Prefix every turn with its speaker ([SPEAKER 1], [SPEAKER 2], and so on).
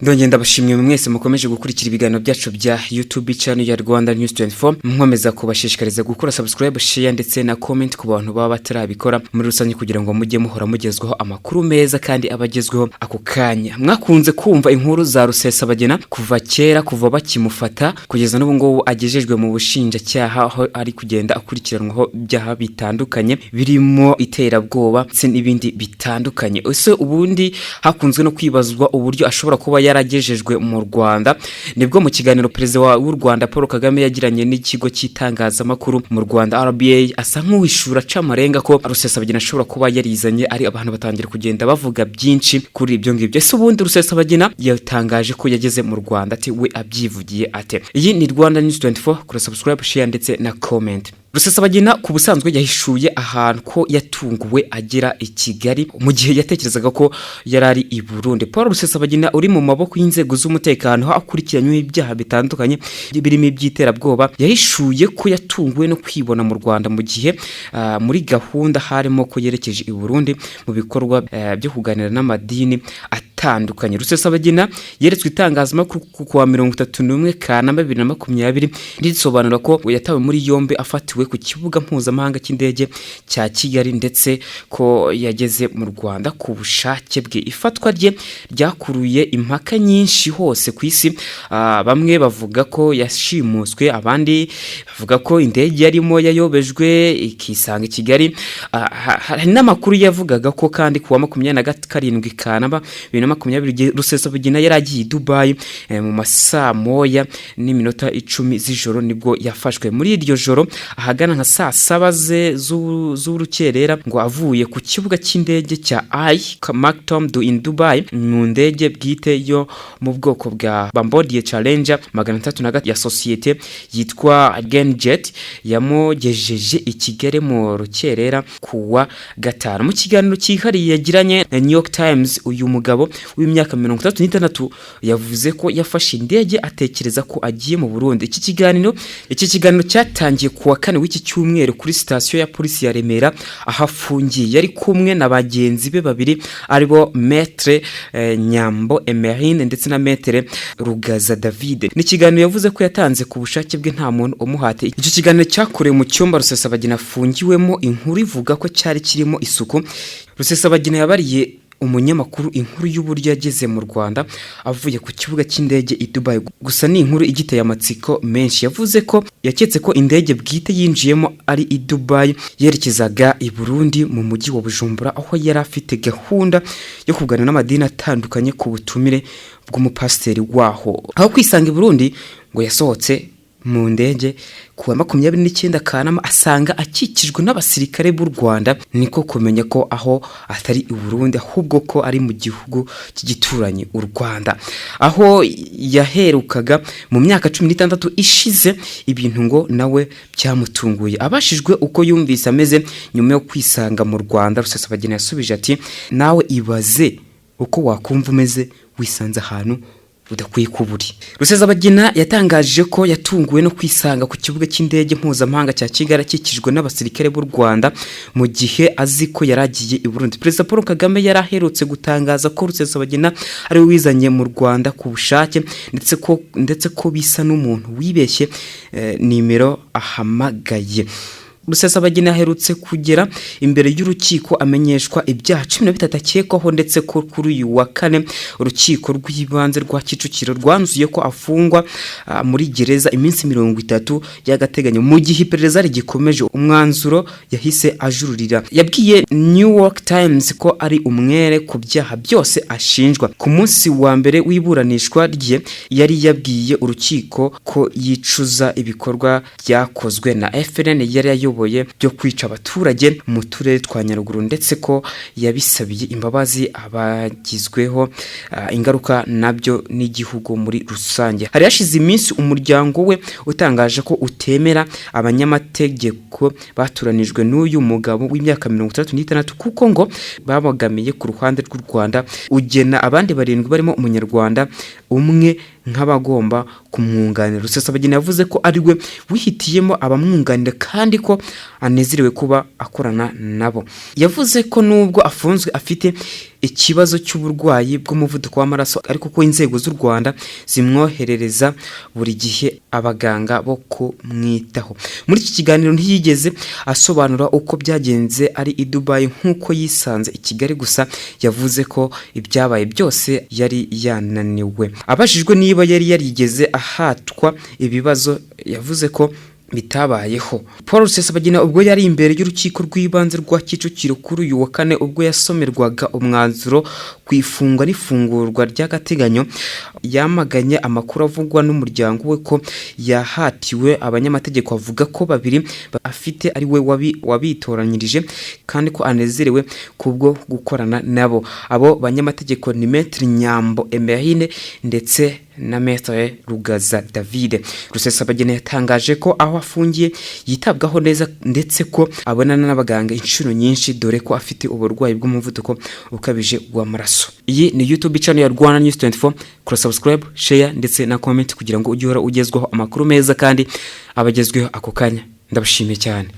[SPEAKER 1] Ndongera ndabashimiye mwese mukomeje gukurikira ibiganiro byacu bya YouTube channel ya Rwanda News 24. Nkomeza kubashishikariza gukora subscribe, share ndetse na comment ku bantu baba batarabikora muri rusange, kugira ngo mujye muhora mugezwaho amakuru meza kandi abagezweho ako kanya. Mwakunze kumva inkuru za Rusesabagina kuva kera, kuva bakimufata kugeza n'ubu ngubu agejejwe mu bushinjacyaha, aho ari kugenda akurikiranwaho ibyaha bitandukanye birimo iterabwoba ndetse n'ibindi bitandukanye. Ese ubundi hakunzwe no kwibazwa uburyo ashobora kuba yaragejejwe mu Rwanda? Nibwo mu kiganiro Perezida w'u Rwanda Paul Kagame yagiranye n'ikigo cy'itangazamakuru mu Rwanda RBA, asa nk'uwishura aca amarenga ko Rusesabagina ashobora kuba yarizanye, ari abantu batangira kugenda bavuga byinshi kuri ibyo ngibyo. Ese ubundi Rusesabagina yatangaje ko yageze mu Rwanda ati we abyivugiye ate? Iyi ni Rwanda News 24. Kora subscribe, share ndetse na comment. Rusesabagina ku busanzwe yahishuye ahantu ko yatunguwe agera i Kigali mu gihe yatekerezaga ko yari ari i Burundi. Paul Rusesabagina uri mu maboko y'inzego z'umutekano, aho akurikiranyweho ibyaha bitandukanye birimo iby'iterabwoba, yahishuye ko yatunguwe no kwibona mu Rwanda mu gihe muri gahunda harimo ko yerekeje i Burundi mu bikorwa byo kuganira n'amadini atandukanye. Rusesabagina yeretswe itangazamakuru ku wa 31 Kanama 2020, risobanura ko yatawe muri yombi afatiwe ku kibuga mpuzamahanga cy'indege cya Kigali, ndetse ko yageze mu Rwanda ku bushake bwe. Ifatwa rye ryakuruye impaka nyinshi hose ku isi. Bamwe bavuga ko yashimuswe, abandi bavuga ko indege yarimo yayobejwe ikisanga i Kigali. Hari n'amakuru yavugaga ko kandi ku wa 27 Kanama 2020 Rusesabagina yari agiye i Dubai mu masaa 1:10 z'ijoro, nibwo yafashwe. Muri iryo joro ahagana nka saa saba ze z'urukerera, ngo avuye ku kibuga cy'indege cya Al Maktoum in Dubai mu ndege bwite yo mu bwoko bwa Bombardier Challenger 303 ya sosiyete yitwa Genjet, yamugejeje i Kigali mu rukerera kuwa gatanu. Mu kiganiro cyihariye yagiranye na New York Times, uyu mugabo w'imyaka 36 yavuze ko yafashe indege atekereza ko agiye mu Burundi. Iki kiganiro cyatangiye kuwa kane w'iki cyumweru kuri sitasiyo ya polisi ya Remera aho afungiye. Yari kumwe na bagenzi be babiri, aribo Maître Nyambo Emerine ndetse na Maître Rugaza David. Ni ikiganiro yavuze ko yatanze ku bushake bwe, nta muntu umuhate. Icyo kiganiro cyakorewe mu cyumba Rusesabagina afungiwemo. Inkuru ivuga ko cyari kirimo isuku. Rusesabagina yabariye umunyamakuru inkuru y'uburyo yageze mu Rwanda avuye ku kibuga cy'indege i Dubai. Gusa ni inkuru igiteye amatsiko menshi. Yavuze ko yaketse ko indege bwite yinjiyemo ari i Dubai yerekezaga i Burundi mu mujyi wa Bujumbura, aho yari afite gahunda yo kuganira n'amadini atandukanye ku butumire bw'umupasiteri waho. Aho kwisanga i Burundi, ngo yasohotse mu ndege ku wa 29 Kanama asanga akikijwe n'abasirikare b'u Rwanda, niko kumenya ko aho atari i Burundi, ahubwo ko ari mu gihugu cy'igituranyi u Rwanda, aho yaherukaga mu myaka 16 ishize. Ibintu ngo nawe byamutunguye. Abashijwe uko yumvise ameze nyuma yo kwisanga mu Rwanda, Rusesabagina yasubije ati: "Nawe ibaze uko wakumva umeze wisanze ahantu udakwiye kuba uri." Rusesabagina yatangaje ko yatunguwe no kwisanga ku kibuga cy'indege mpuzamahanga cya Kigali akikijwe n'abasirikare b'u Rwanda mu gihe azi ko yari agiye i Burundi. Perezida Paul Kagame yari aherutse gutangaza ko Rusesabagina ari we wizanye mu Rwanda ku bushake, ndetse ko bisa n'umuntu wibeshye nimero ahamagaye. Rusesabagina aherutse kugera imbere y'urukiko amenyeshwa ibyaha 13 akekwaho, ndetse ko kuri uyu wa kane urukiko rw'ibanze rwa Kicukiro rwanzuye ko afungwa muri gereza iminsi 30 y'agateganyo mu gihe iperereza rigikomeje, umwanzuro yahise ajururira. Yabwiye New York Times ko ari umwere ku byaha byose ashinjwa. Ku munsi wa mbere w'iburanishwa rye yari yabwiye urukiko ko yicuza ibikorwa byakozwe na FLN yari ayoboye byo kwica abaturage mu turere twa Nyaruguru, ndetse ko yabisabiye imbabazi abagizweho ingaruka nabyo n'igihugu muri rusange. Hari hashize iminsi umuryango we utangaje ko utemera abanyamategeko baturanijwe n'uyu mugabo w'imyaka 66, kuko ngo babogamiye ku ruhande rw'u Rwanda, ugena abandi barindwi barimo Umunyarwanda umwe nk'abagomba kumwunganira. Rusesabagina yavuze ko ari we wihitiyemo abamwunganira kandi ko anezerewe kuba akorana nabo. Yavuze ko nubwo afunzwe afite ikibazo cy'uburwayi bw'umuvuduko w'amaraso, ariko ko inzego z'u Rwanda zimwoherereza buri gihe abaganga bo kumwitaho. Muri iki kiganiro ntiyigeze asobanura uko byagenze ari i Dubai nk'uko yisanze i Kigali, gusa yavuze ko ibyabaye byose yari yananiwe. Abajijwe niba yari yarigeze ahatwa ibibazo, yavuze ko bitabayeho. Paul Rusesabagina ubwo yari imbere y'urukiko rw'ibanze rwa Kicukiro kuri uyu wa kane, ubwo yasomerwaga umwanzuro ku ifungwa n'ifungurwa ry'agateganyo, yamaganye amakuru avugwa n'umuryango we ko yahatiwe abanyamategeko, avuga ko babiri afite ari we wabitoranyirije kandi ko anezerewe kubwo gukorana nabo. Abo banyamategeko ni Maître Nyambo Emerine ndetse na Maître Rugaza David. Rusesabagina yatangaje ko aho afungiye yitabwaho neza, ndetse ko abonana n'abaganga inshuro nyinshi, dore ko afite uburwayi bw'umuvuduko ukabije w'amaraso. Iyi ni YouTube channel ya Rwanda News 24. Kora subscribe, share ndetse na comment kugira ngo ujye uhora ugezwaho amakuru meza kandi abagezweho ako kanya. Ndabashimiye cyane.